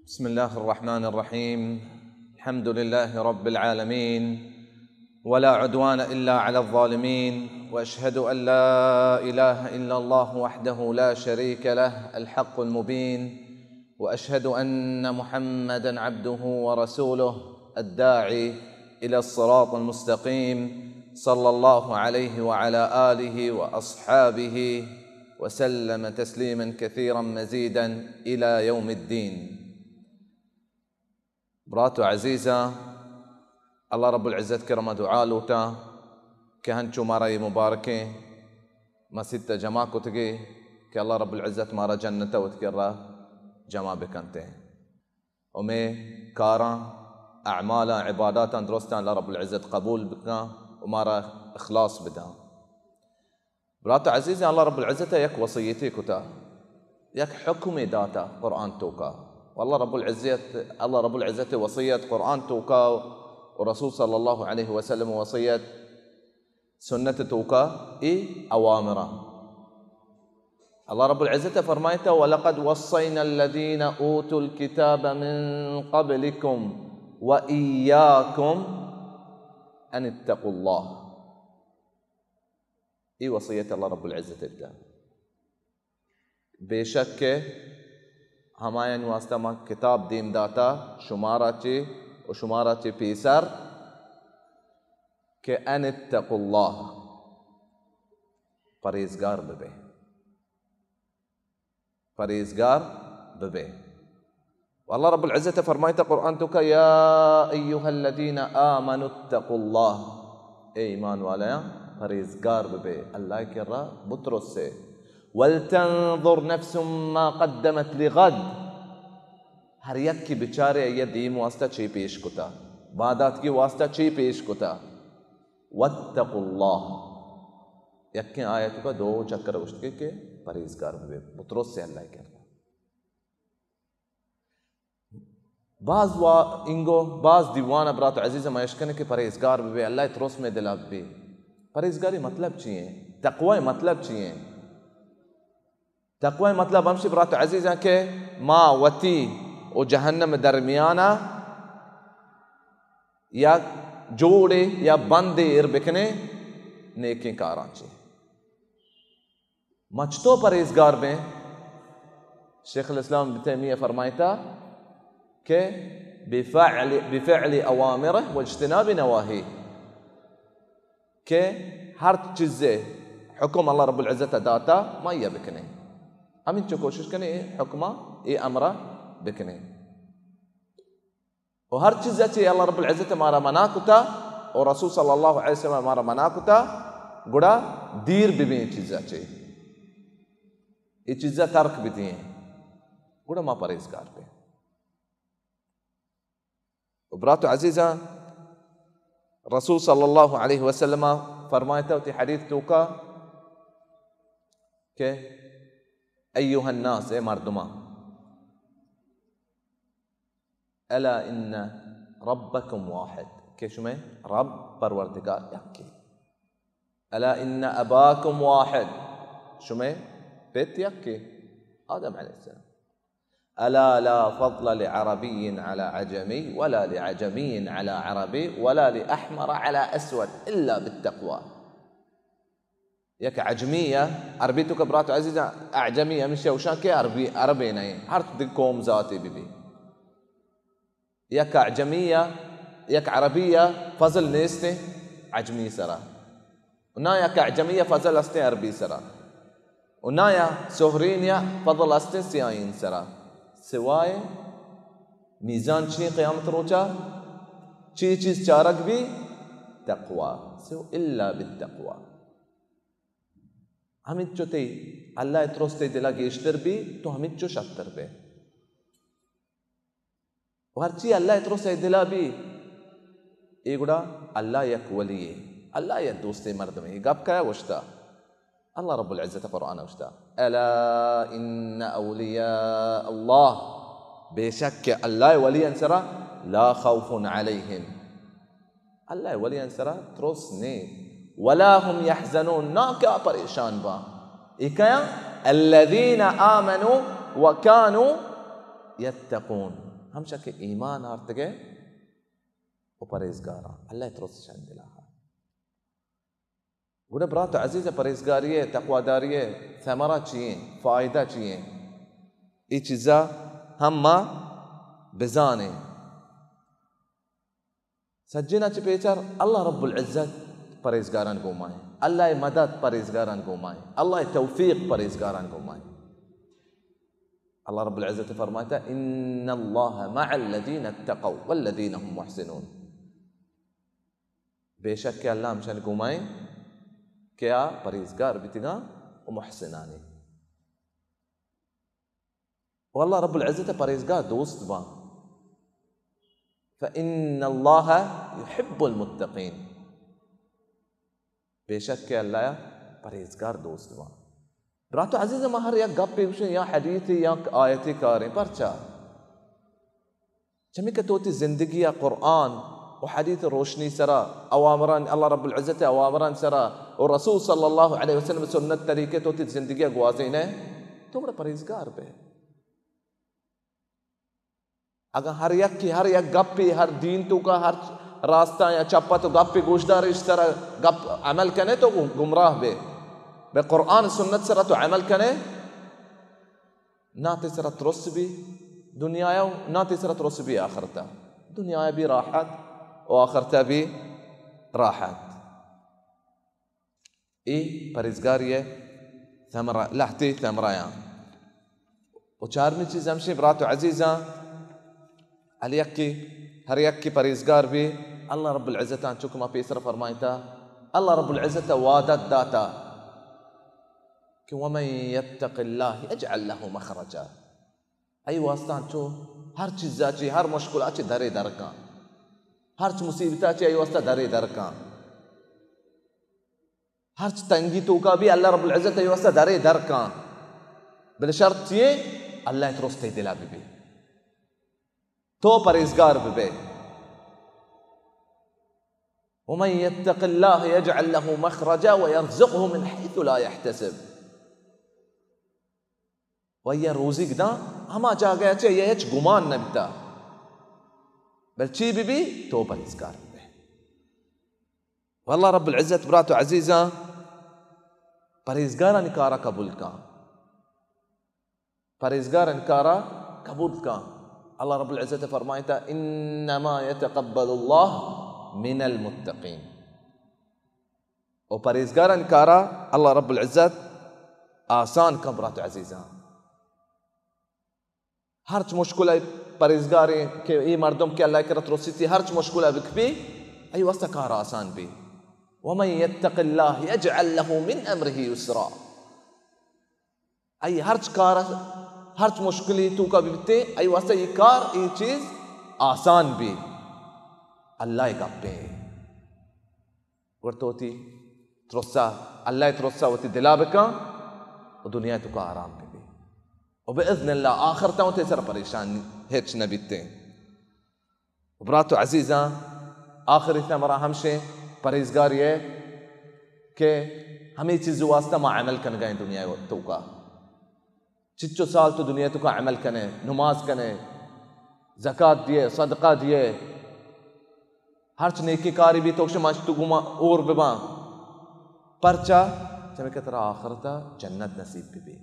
بسم الله الرحمن الرحيم. الحمد لله رب العالمين، ولا عدوان إلا على الظالمين، وأشهد أن لا إله إلا الله وحده لا شريك له الحق المبين، وأشهد أن محمدا عبده ورسوله الداعي إلى الصراط المستقيم، صلى الله عليه وعلى آله وأصحابه وسلم تسليما كثيرا مزيدا إلى يوم الدين. برات و عزیزاں، اللہ رب العزت کرا ما دعا لوٹاں کہ ہنچو مارا اے مبارکیں مسیت ء جمع کتگے کہ اللہ رب العزت مارا جنت ء وت کرا جمع بکنتے و مے کاراں، اعمالاں، عباداتاں درستاں اللہ رب العزت قبول بکاں و مارا اخلاص بداں۔ برات عزیزیں، اللہ رب العزت ء یک وصیتے کتا، یک حکمے داتا قرآن توکا۔ و اللہ رب العزت، اللہ رب العزت وصیت قرآن توکا و رسول صلی اللہ علیہ وسلم وصیت سنت توکا اے اوامراں۔ اللہ رب العزت فرمائتا، وَلَقَدْ وَصَّيْنَا الَّذِينَ أُوتُوا الْكِتَابَ مِنْ قَبْلِكُمْ وَإِيَّاكُمْ أَنِ اتَّقُوا اللَّهَ۔ اے وصیت اللہ رب العزت ء دا۔ بے شک کہ ہمایانی واسطہ ما کتاب دیم داتا، شمارا چے و شمارا چے پیسر، کہ ان اتقوا اللہ، پرہیزگار ببے۔ پرہیزگار ببے۔ و اللہ رب العزت فرمائتا قرآن توکا، یا ایھا الذین آمنوا اتقوا اللہ، اے ایمان والیاں، پرہیزگار ببے، اللہ کرا بترسے۔ ولتنظر نفس ما قدمت لغد، ہر یکے بچارے آئی دیم واسطہ چے پیش کتا، باداتکی واسطہ چے پیش کتا۔ واتقوا اللہ، یکیں آیت کا دو چکر گوشت کہ، کہ پرہیزگار ببے، بترسے اللہ کرا۔ باز وا انگو، باز دیوان برات عزیز ما اشکنے کہ پرہیزگار ببے، اللہ ترس میں دلا ببے۔ پرہیزگاری مطلب چی ہیں؟ تقوی مطلب چی ہیں؟ تقوی مطلب ہمشی برات عزیزاں کہ ما وتی و جہنم درمیانا یا جوڑے یا بندے ایر بکنے نیکیں کاراں چے۔ ما چتو پرہیزگار بیں؟ شیخ الاسلام ابن تیمیہ فرمائتا کہ بفعل، بفعل اوامرہ واجتناب نواہیہ، کہ ہر چیزے حکم اللہ رب العزت داتا ما یہ بکنے، ہمینچو کوشش کنے اے حکمہ، اے امرہ بکنے۔ و ہر چیز چے اللہ رب العزت مارا منع کتا و رسول صلی اللہ علیہ وسلم مارا منع کتا، گڑا دیر ببیں چیز چے، اے چیز ترک بدیں، گڑا ما پرہیزگار بیں۔ و برات عزیزاں، رسول صلی اللہ علیہ وسلم فرمائتا وتی حدیث توکا کہ ایھا الناس، اے مردماں، الا ان ربکم واحد، کہ شمئے رب، پروردگار یکے۔ الا ان اباکم واحد، شمئے پت یکے، آدم علیہ السلام۔ الا لا فضل لعربی علی عجمی ولا لعجمی علی عربی ولا لاحمر علی اسود الا بالتقوی۔ یک عجمی ء، عربی توکا برات عزیزاں، اعجمی ہمیشہ گوشاں کہ عربی، عربے نہ، ہر دگہ قوم ذاتے بہ بی۔ یک اعجمی ء، یک عربی ء فضل نیستیں عجمی سرا، و نہ یک اعجمی ء فضل استیں عربی سرا، و نہ یا سہرین ء فضل استیں سیاہین سرا، سوائے میزان چی قیامت روچا، چی چیز چارگ بی؟ تقوی۔ سو الا بالتقوی۔ ہمینچو تئی اللہ ء ترس تئی دل ء گیشتر بی، تو ہمینچو شتر بے۔ و ہرچی اللہ ء ترس تئی دل ء بی، اے گڑا اللہ یک ولی یے، اللہ یک دوستیں مردمے۔ اے گپ کیا گوشتا؟ اللہ رب العزت قرآن ء گوشتا، الا ان اولیاء اللہ، بے شک کہ اللہ ء ولی انسرا لا خوف علیہم، اللہ ء ولی انسرا ترس نے، ولا هم يحزنون، نا کہ آ پریشان باں۔ اے کیاں؟ الذين آمنوا وكانوا یتقون، ہمشہ کہ ایمان آرتگے و پرہیزگاراں، اللہ ترس شان دلا۔ گڑا برات عزیز، پرہیزگاری ءِ، تقواداری ءِ ثمرہ چی ایں؟ فائدہ چی ایں؟ اے چیزا ہم ما بزانیں۔ سجینا چہ پیسر اللہ رب العزت پرہیزگاران گوما ایں۔ اللہ مدد پرہیزگاران گوما ایں۔ اللہ توفیق پرہیزگاران گوما ایں۔ اللہ رب العزت فرمائتا، ان اللہ مع الذین اتقوا والذین هم محسنون۔ بے شک کہ اللہ ہمشان گوما ایں کہ آ پرہیزگار بیتگاں و محسنانی۔ و اللہ رب العزت پرہیزگار دوست باں۔ فإن اللہ یحب المتقین۔ بے شک کہ اللہ پرہیزگار دوست باں۔ برات عزیز، ما ہر یک گپے گوشیں یا حدیثے یا آیتے کاریں، پرچا؟ چمی کہ تو وتی زندگی ءَ قرآن و حدیث روشنی سرا، اوامران، اللہ رب العزت اوامران سرا و رسول صلی اللہ علیہ وسلم سنت طریقے تو وتی زندگی ءَ گوازینے، تو گڑا پرہیزگار بے۔ اگاں ہر یک کی ہر یک گپی، ہر دین توکا ہر راستہ یا چپا تو گپی گوشدار، اش سرا گپ عمل کنے تو گم-، گمراہ بے۔ بے قرآن سنت سرا تو عمل کنے، نا تئی سرا ترس بی دنیا ءَ و نا تئی سرا ترس بی آخرت ءَ۔ دنیا ءَ بی راحت و آخرت ءَ بی راحت۔ اے پرہیزگاری ءِ ثمرہ، لہتے ثمرہ آں۔ و چارمی چیز ہمشی، برات و عزیزاں، ہر یکے، ہر یکے پرہیزگار بی، اللہ رب العزت آں چک ما پیسر فرمائتا، اللہ رب العزت وعدت داتا کہ ومن یتق اللہ یجعل لہ مخرجا۔ ای واسطہ انچو ہر چیزا چی، ہر مشکلا چی درے درکاں، ہرچ مصیبتا چی ای واسطہ درے درکاں، ہرچ تنگی توکا بی اللہ رب العزت ای واسطہ درے درکاں۔ بلے شرط چیے؟ اللہ ترس تئی دلا ببی، تو پرہیزگار ببے۔ ومن یتق اللہ یجعل لہ مخرجا ویرزقہ من حیث لا یحتسب۔ و آئی ءَ روزیگ داں ہما جاگہ ءَ چہ آئی ءَ ہچ گمان نہ بیتا۔ بل چی بہ بی؟ تو پرہیزگار بہ بئے۔ واللہ رب العزت، برات و عزیزاں، پرہیزگارانی کارا قبول کاں۔ پرہیزگارانی کارا قبول کاں۔ اللہ رب العزت فرمائتا، انما یتقبل اللہ من المتقین۔ و پرہیزگارانی کارا اللہ رب العزت آسان کن، برات عزیزاں۔ ہرچ مشکل ءَ پرہیزگاریں کہ اے مردم کہ اللہ کرا ترسیتی، ہرچ مشکل ءَ بکپی، ای واسطہ کار آسان بی۔ ومن یتق اللہ یجعل لہ من امرہ یسرا۔ ای ہرچ کار، ہرچ مشکلی توکا بیتے، ای واسطہ ای کار، ای چیز آسان بی۔ اللہ گپے۔ گڑا تو وتی ترسا، اللہ ترسا وتی دلا بکن و دنیا توکا آرام ببی۔ و باذن اللہ آخرتا وتی سر پریشان ہچ نہ بیتے۔ و برات و عزیزاں، آخری ثمرہ ہمشیں پرہیزگاری ہے کہ ہمیں چیز واسطہ ما عمل کنگا ہیں دنیا توکا۔ چچو سال تو دنیا توکا عمل کنے، نماز کنے، زکات دیے، صدقہ دیے، ہرچ نیکی کاری بی تو شما تو گما اور بباں۔ پرچا؟ چمے کہ ترا آخرتا جنت نصیب ببی۔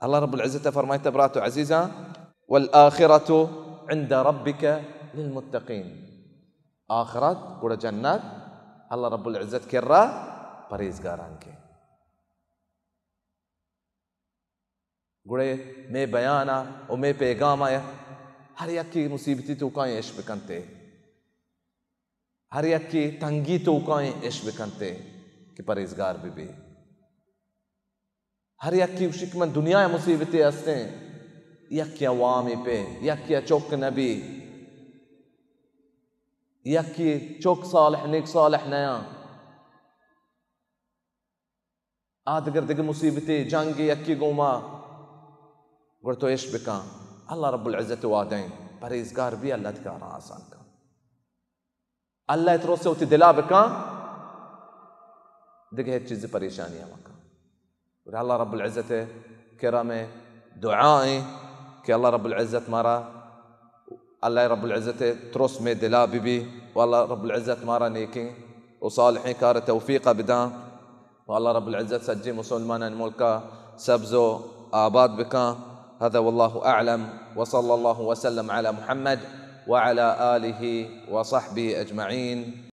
اللہ رب العزت فرمائتا، برات و عزیزاں، والآخرۃ عند ربک للمتقین۔ آخرت گڑا جنت اللہ رب العزت کرا پرہیزگاران کے۔ گڑے مے بیانا و مے پیغاما ہر یکی مصیبتی توکا اش بکنتے، ہر یکی تنگی توکا اش بکنتے کہ پرہیزگار ببی۔ ہر یکی گوشی کہ من دنیا مصیبتے ہستیں، یکی عوامی پہ، یکی چک نبی، یکی چک صالح، نیک صالح نیاں۔ آ دگر دگہ مصیبتے، جنگ یکی گوما، گڑا تو اش بکن۔ اللہ رب العزت وعدہ ایں، پرہیزگار بی، اللہ تئی کاراں آسان کن۔ اللہ ترس وتی دلا بکن، دگہ ہچ چیز پریشانی ہم مکن۔ گڑا اللہ رب العزت کرم دعا ایں کہ اللہ رب العزت مارا، اللہ رب العزت ترس مئے دلا بہ بی، و اللہ رب العزت مارا نیکیں و صالحیں کار توفیق بداں، و اللہ رب العزت سجیں مسلمانانی ملکا سبز و آباد بکاں۔ هذا والله أعلم، وصلى الله وسلم على محمد وعلى آله وصحبه أجمعين۔